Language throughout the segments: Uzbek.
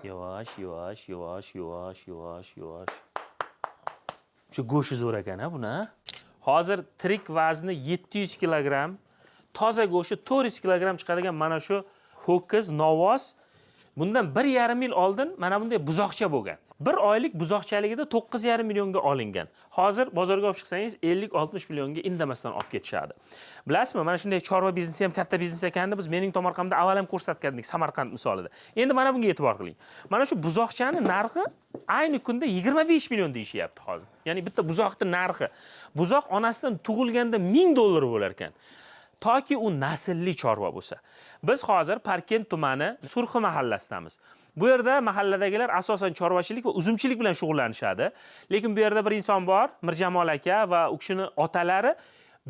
Yavash, yavash, yavash, yavash, yavash, yavash. Shu go'shti zo'r ekan ha buni. Ha? Hozir tirik vazni 700 kilogramm, toza go'shti 400 kilogramm chiqadigan mana shu ho'kiz novvoz bundan 1,5 yil oldin mana bunday buzoqcha bo'lgan. Bir oylik buzoqchaligida 9,5 millionga olingan. Hozir bozorga olib chiqsangiz 50-60 millionga indamasdan olib ketishadi. Bilasizmi, mana shunday chorva biznesi ham katta biznes ekanini biz mening tomorqamda avval ham ko'rsatgandik Samarqand misolida. Endi mana bunga e'tibor qiling. Mana shu buzoqchani narxi ayni kunda 25 million deyishyapti hozir. Ya'ni bitta buzoqni narxi. Buzoq onasidan tug'ilganda 1000 dollar bo'lar ekan. Toki u naslli chorva bo'lsa. Biz hozir Parkent tumani Surxi mahallasidamiz. Bu yerda mahalladagilar asosan chorvachilik va uzumchilik bilan shug'ullanishadi. Lekin bu yerda bir inson bor, Mirjamol aka va u kishini otalari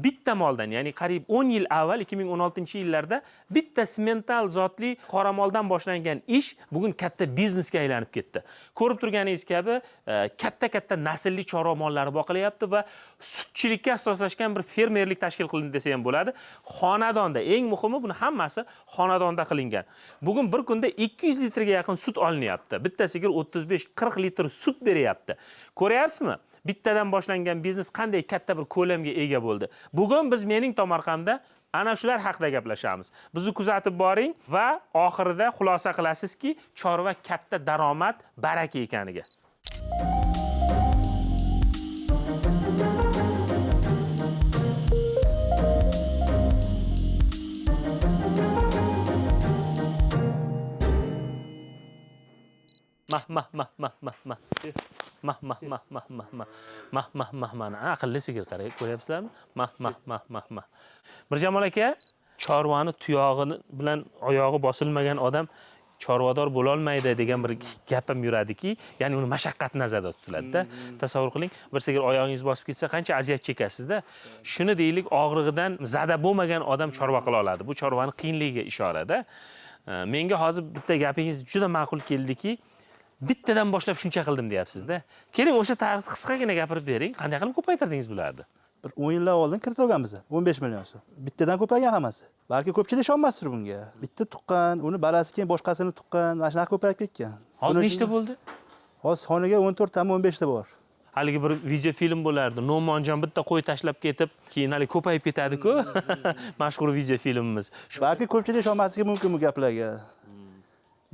bitta moldan, ya'ni qariyb 10 yil avval 2016-yillarda bitta simental zotli qoramoldan boshlangan ish bugun katta biznesga aylanib ketdi. Ko'rib turganingiz kabi katta-katta naslli chorva mollari boqilyapti va sutchilikka asoslashgan bir fermerlik tashkil qilindi desa ham bo'ladi. Xonadonda, eng muhimi buni hammasi xonadonda qilingan. Bugun bir kunda 200 litrga yaqin sut olinyapti. Bitta sigir 35-40 litr sut beryapti. Ko'ryapsizmi? Bittadan boshlangan biznes qanday katta bir ko'lamga ega bo'ldi. Bugun biz mening tomorqamda ana shular haqida gaplashamiz. Bizni kuzatib boring va oxirida xulosa qilasizki, chorva katta daromad, baraka ekaniga. Mah mah mah mah mah mah. Mah mah mah mah mah mah. Mah mah mah mana aqlli sigir qarang, ko'ryapsizlarmi? Mah mah mah mah mah. Mirjamol aka, chorvani tuyog'i bilan oyog'i bosilmagan odam chorvador bo'lolmaydi degan bir gap ham yuradiki, ya'ni uni mashaqqat nazarda tutiladida. Tasavvur qiling, bir sigir oyog'ingiz bosib ketsa qancha aziyat chekasizda. Shuni deylik, og'rig'idan zada bo'lmagan odam chorva qila oladi. Bu chorvani qiyinligiga ishorada. Menga hozir bitta gapingiz juda ma'qul keldiki, bittadan boshlab shuncha qildim deyapsiz-da. Keling, o'sha tarixni qisqagina gapirib bering. Qanday qilib ko'paytirdingiz bularni? Bir 10 yillar oldin kiritib olganmiz. 15 million so'm. Bittadan ko'paygan hammasi. Balki ko'pchilik ishonmasdir bunga. Bitta tuqqan, uni balasi keyin boshqasini tuqqan, mana shunaqa ko'payib ketgan. Hozir Buni nechta bo'ldi? Hozir soniga 14 tami 15 ta bor. Haligi bir video film bo'lardi. No'monjon bitta qo'y tashlab ketib, keyin haligi ko'payib ketadi-ku. Mashhur video filmimiz. Shu Balki ko'pchilik ishonmasligi mumkin bu gaplarga.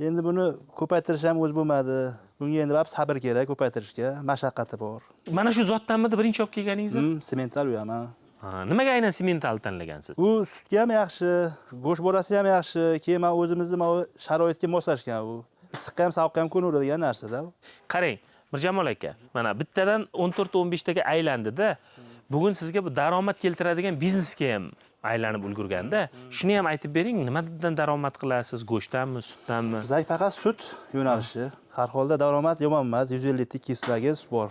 Endi buni ko'paytirish ham o'zi bo'lmadi. Bunga endi baribir sabr kerak ko'paytirishga, mashaqqati bor. Mana shu zotdanmidi birinchi olib kelganingiz? Semental u ham. Ha. Ha, nimaga aynan semental tanlagansiz? U sutga ham yaxshi, go'sht borasi ham yaxshi. Keyin man o'zimizni mana bu sharoitga moslashgan u. Issiqqa ham, sovuqqa ham ko'naveradigan narsa-da. U. Qarang, Mirjamol aka, mana bittadan 14-15 taga aylandi-da. Bugun sizga bu daromad keltiradigan biznesga ham aylanib ulgurganda, shuni ham aytib bering, nimadan daromad qilasiz? Go'shtdanmi, sutdanmi? Bizga faqat sut yo'nalishi. Har holda daromad yomon emas, 150 ta 200 taga sut bor.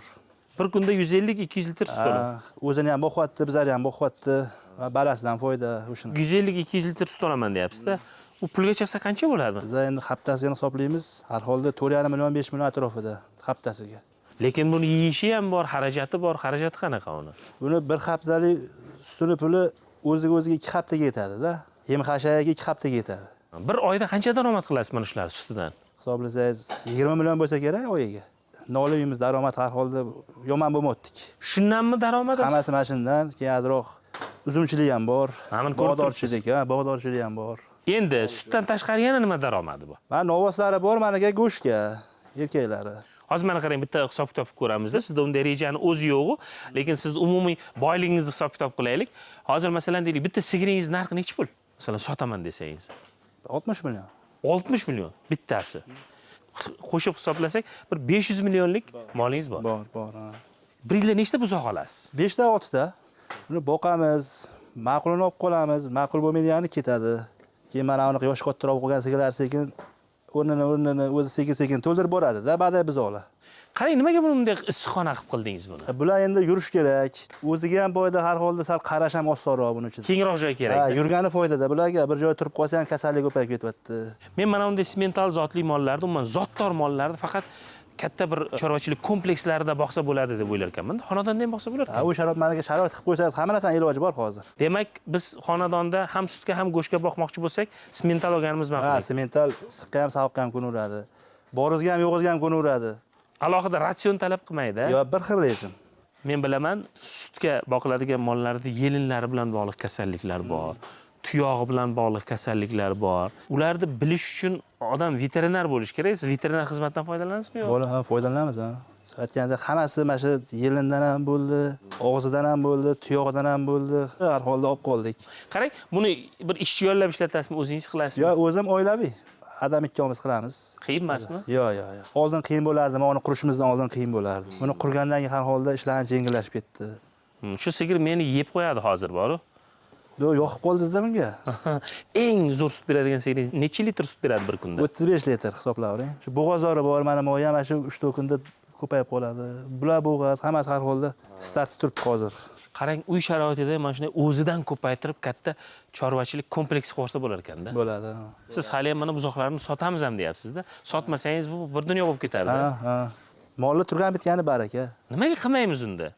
Bir kunda 150-200 litr sut oladi. Ha, o'zini ham boqyapti, bizlarni ham boqyapti. Va Balasidan foyda o'shani. 150-200 litr sut olaman deyapsiz-da. U pulga chiqsa qancha bo'ladi? Biz endi haftasiga hisoblaymiz. Har holda 4,5 million, 5 million atrofida haftasiga. Lekin buni yeyishi ham bor, xarajati bor. Xarajati qanaqa uni? Buni bir haftalik sutini puli o'ziga o'ziga 2 haftaga yetadi-da. Yem hashagiga 2 haftaga yetadi. Bir oyda qancha daromad qilasiz mana shular sutidan? Hisoblasangiz 20 million bo'lsa kerak oyiga. Noliymiz daromad har holda yomon bo'lmayotdik. Shundanmi daromad? Hammasi mana shundan, keyin ozroq uzumchilik ham bor. Ha, buni ko'rib Bog'dorchilik, ha, bog'dorchilik ham bor. Endi sutdan tashqari yana nima daromadi bor? Mana novoslari bor, managa go'shtga, erkaklari. Hozir mana qarang, bitta hisob kitob qilib ko'ramizda. Sizda unday rejani o'zi yo'q-u, lekin sizni umumiy boyligingizni hisob kitob qilaylik. Hozir masalan deylik, bitta sigiringiz narxi nechi pul? Masalan, sotaman desangiz. 60 million. 60 million bittasi. Qo'shib hisoblasak, bir 500 millionlik molingiz bor. Bor, bor, ha. Bir yilda nechta buzoq olasiz? 5 ta 6 ta. Uni boqamiz, ma'qulini olib qolamiz, ma'qul bo'lmaydigani ketadi. Keyin mana anaqa yoshi kattaroq bo'lgan sigirlar sekin o'rnini o'zi sekin-sekin to'ldirib boradi-da, ba'da buzoqlar. Qarang, nimaga buni bunday issiqxona qilib qildingiz buni? Bular endi yurish kerak. O'ziga ham foyda, har holda sal qarash ham osonroq buning uchun. Kengroq joy Ha, kerak. yurgani foydada bularga bir joy turib qolsa ham kasallik ko'payib ketyapti. Men mana bunday simental zotli mollarni, umuman zotdor mollarni faqat katta bir chorvachilik komplekslarida boqsa bo'ladi deb o'ylar ekanman. Xonadonda ham boqsa bo'lar Ha, ekan. u sharoit managa sharoit qilib qo'ysangiz hamma narsani iloji bor hozir. Demak, biz xonadonda ham sutga ham go'shtga boqmoqchi bo'lsak, simental olganimiz Ha, ma'qul. semental issiqqa ham sovuqqa ham ko'naveradi. Borizga ham yo'g'izga ham ko'naveradi. Alohida ratsion talab qilmaydi. Yo, bir xil rejim. Men bilaman, sutga boqiladigan mollarda yelinlari bilan bog'liq kasalliklar bor, tuyog'i bilan bog'liq kasalliklar bor. Ularni bilish uchun odam veterinar bo'lishi kerak. Siz veterinar xizmatidan foydalanasizmi yo'q? Bola, ha, foydalanamiz, ha. Aytganda hammasi mana shu yelindan ham bo'ldi, og'zidan ham bo'ldi, tuyog'idan ham bo'ldi. Har holda olib qoldik. Qarang, buni bir ishchi yollab ishlatasizmi, o'zingiz qilasizmi? Yo, o'zim oilaviy. Adam ikkovimiz qilamiz. Qiyin emasmi? Yo'q, yo'q, yo'q. Oldin qiyin bo'lardi, mana uni qurishimizdan oldin qiyin bo'lardi. Buni qurgandan keyin har holda ishlar ancha yengillashib ketdi. Shu sigir meni yeb qo'yadi hozir boru. Yo'q, yoqib qoldingizda bunga. Eng zo'r sut beradigan sigiringiz necha litr sut beradi bir kunda? 35 litr hisoblayvering. Shu bo'g'ozlari bor, mana moya mana shu 3-4 kunda ko'payib qoladi. Bular bo'g'oz, hammasi har holda startda turibdi hozir. Qarang, uy sharoitida mana shunday o'zidan ko'paytirib katta chorvachilik kompleksi qursa bo'lar ekanda. Bo'ladi. Siz hali ham mana buzoqlarni sotamiz ham deyapsiz-da. Sotmasangiz bu bir dunyo bo'lib ketardi. Ha, ha. Molni turgan bitgani baraka. Nimaga qilmaymiz unda?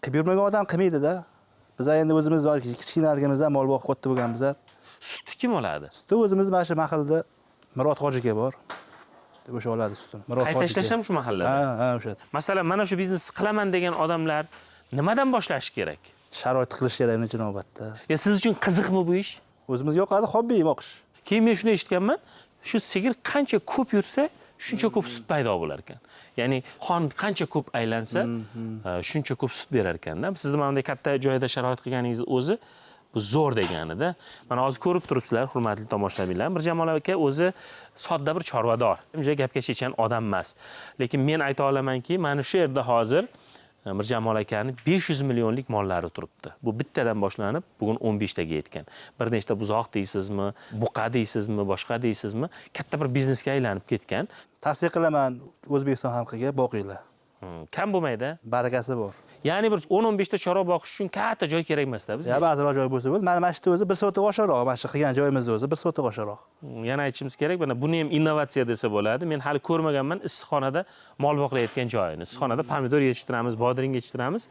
Qilib yurmagan odam qilmaydi-da. Biz endi o'zimiz kichkinaligimizdan mol boqib katta bo'lganmiz. Sutni kim oladi? Sutni o'zimiz mana shu mahallada Murod hoji aka bor. O'sha oladi sutini. Murod Qayta hoji ishlash aka. ham shu mahallada. Ha, ha, o'sha. Masalan, mana shu biznes qilaman degan odamlar nimadan boshlashi kerak? Sharoit qilish kerak birinchi navbatda. Ya siz uchun qiziqmi bu ish? O'zimizga yoqadi hobbi boqish. Keyin men shuni eshitganman, shu sigir qancha ko'p yursa, shuncha ko'p sut paydo bo'lar ekan. Ya'ni qon qancha ko'p aylansa, shuncha ko'p sut berar ekanda. Sizni mana bunday katta joyda sharoit qilganingizni o'zi bu zo'r deganida. Mana hozir ko'rib turibsizlar, hurmatli tomoshabinlar, Mirjamol aka o'zi sodda bir chorvador. Uncha gapga chechan odam emas. Lekin men ayta olamanki, mana shu yerda hozir Mirjamol akani 500 millionlik mollari turibdi. Bu bittadan boshlanib, bugun 15 taga yetgan. Bir nechta buzoq deysizmi, buqa deysizmi, boshqa deysizmi, katta bir biznesga aylanib ketgan. Tavsiya qilaman O'zbekiston xalqiga, boqinglar. Kam bo'lmaydi. Barakasi bor. Ya'ni bir 10-15 ta chorva boqish uchun katta joy kerak emas-da bizga. Ya ba'ziroq joy bo'lsa bo'ldi. Mana shu o'zi 1 soatga oshiqroq, mana shu qilgan joyimizni o'zi 1 soatga oshiqroq. Yana aytishimiz kerak, mana buni ham innovatsiya desa bo'ladi. Men hali ko'rmaganman issiqxonada mol boqilayotgan joyini. Issiqxonada pomidor yetishtiramiz, bodring yetishtiramiz.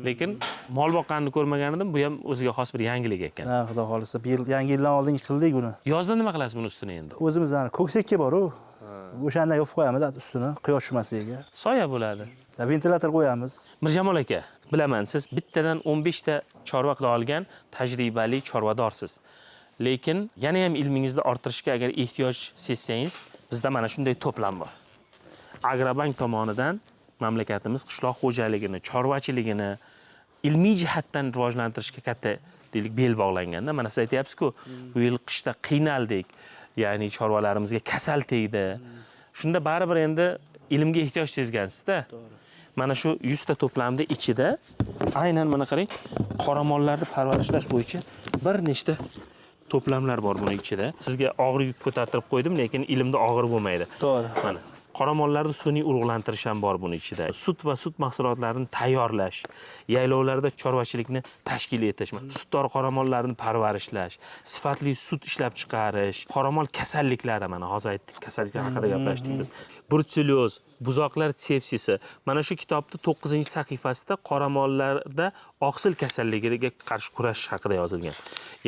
Lekin mol boqqanini ko'rmagan edim. Bu ham o'ziga xos bir yangilik ekan. Ha, xudo xohlasa, bir yil, yangi yildan oldin qildik buni. Yozda nima qilasiz buni ustini endi? O'zimizdan ko'ksekka bor-u. O'shandan yopib qo'yamiz ustini, quyosh tushmasligiga. Soya bo'ladi. Ya, ventilator qo'yamiz. Mirjamol aka, bilaman, siz bittadan 15 ta chorva qila olgan tajribali chorvadorsiz. Lekin yana ham ilmingizni orttirishga agar ehtiyoj sezsangiz, bizda mana shunday to'plam bor. Agrobank tomonidan mamlakatimiz qishloq xo'jaligini, chorvachiligini ilmiy jihatdan rivojlantirishga katta deylik bel bog'langanda. Mana siz aytyapsiz-ku, bu yil qishda qiynaldik, ya'ni chorvalarimizga kasal tegdi. Shunda baribir endi ilmga ehtiyoj sezgansiz-da. Mana shu 100 ta to'plamni ichida aynan mana qarang, qoramollarni parvarishlash bo'yicha bir nechta to'plamlar bor buni ichida. Sizga og'ir yuk ko'tartirib qo'ydim, lekin ilmda og'ir bo'lmaydi. To'g'ri. Mana qoramollarni sun'iy urug'lantirish ham bor buni ichida. Sut va sut mahsulotlarini tayyorlash, yaylovlarda chorvachilikni tashkil etish, sutdor qoramollarni parvarishlash, sifatli sut ishlab chiqarish, qoramol kasalliklari, mana hozir aytdik, kasalliklar haqida gaplashdik biz. Brutselyoz, buzoqlar sepsisi. Mana shu kitobning 9-sahifasida qoramollarda oqsil kasalligiga qarshi kurashish haqida yozilgan.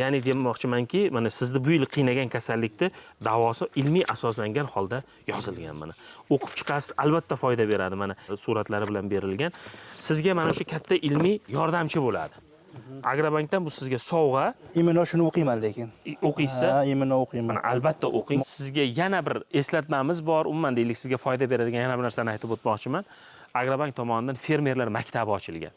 Ya'ni demoqchimanki, mana sizni bu yil qiynagan kasallikni davosi ilmiy asoslangan holda yozilgan mana. O'qib chiqasiz, albatta foyda beradi, mana suratlari bilan berilgan. Sizga mana shu katta ilmiy yordamchi bo'ladi. Agrobankdan bu sizga sovg'a. Imino shuni o'qiyman lekin. O'qiysiz? Ha, imino o'qiyman. Mana albatta o'qing. Sizga yana bir eslatmamiz bor. Umuman deylik, sizga foyda beradigan yana bir narsani aytib o'tmoqchiman. Agrobank tomonidan fermerlar maktabi ochilgan.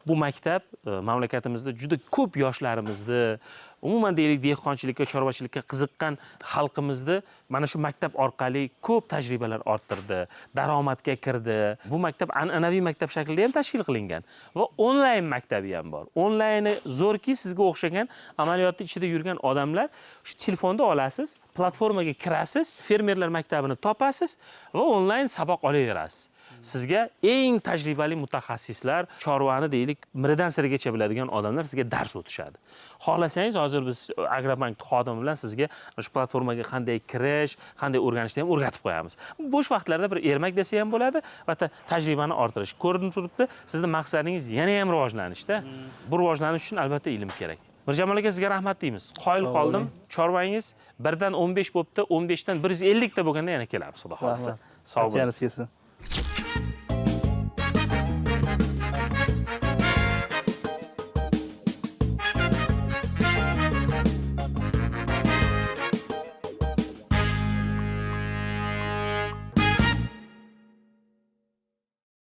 Bu maktab mamlakatimizda juda ko'p yoshlarimizni, umuman deylik dehqonchilikka, chorvachilikka qiziqqan xalqimizni mana shu maktab orqali ko'p tajribalar orttirdi, daromadga kirdi. Bu maktab an'anaviy maktab shaklida ham tashkil qilingan va onlayn maktabi ham bor. Onlayni zo'rki, sizga o'xshagan amaliyotni ichida yurgan odamlar shu telefonda olasiz, platformaga kirasiz, fermerlar maktabini topasiz va onlayn saboq olaverasiz. Sizga eng tajribali mutaxassislar, chorvani deylik, miridan sirigacha biladigan odamlar sizga dars o'tishadi. Xohlasangiz hozir biz Agrobank xodimi bilan sizga shu platformaga qanday kirish, qanday o'rganishni ham o'rgatib qo'yamiz. Bo'sh vaqtlarda bir ermak desa ham bo'ladi va tajribani orttirish. Ko'rinib turibdi, sizning maqsadingiz yana ham rivojlanishda. Bu rivojlanish uchun albatta ilm kerak. Mirjamol aka, sizga rahmat deymiz. Qoyil Sog' qoldim. bo'ling. Chorvangiz 1dan 15 bo'pti, 15dan 150 ta bo'lganda yana kelamiz, xudo xohlasa. Rahmat. Sog' bo'ling. Aytganingiz kelsin.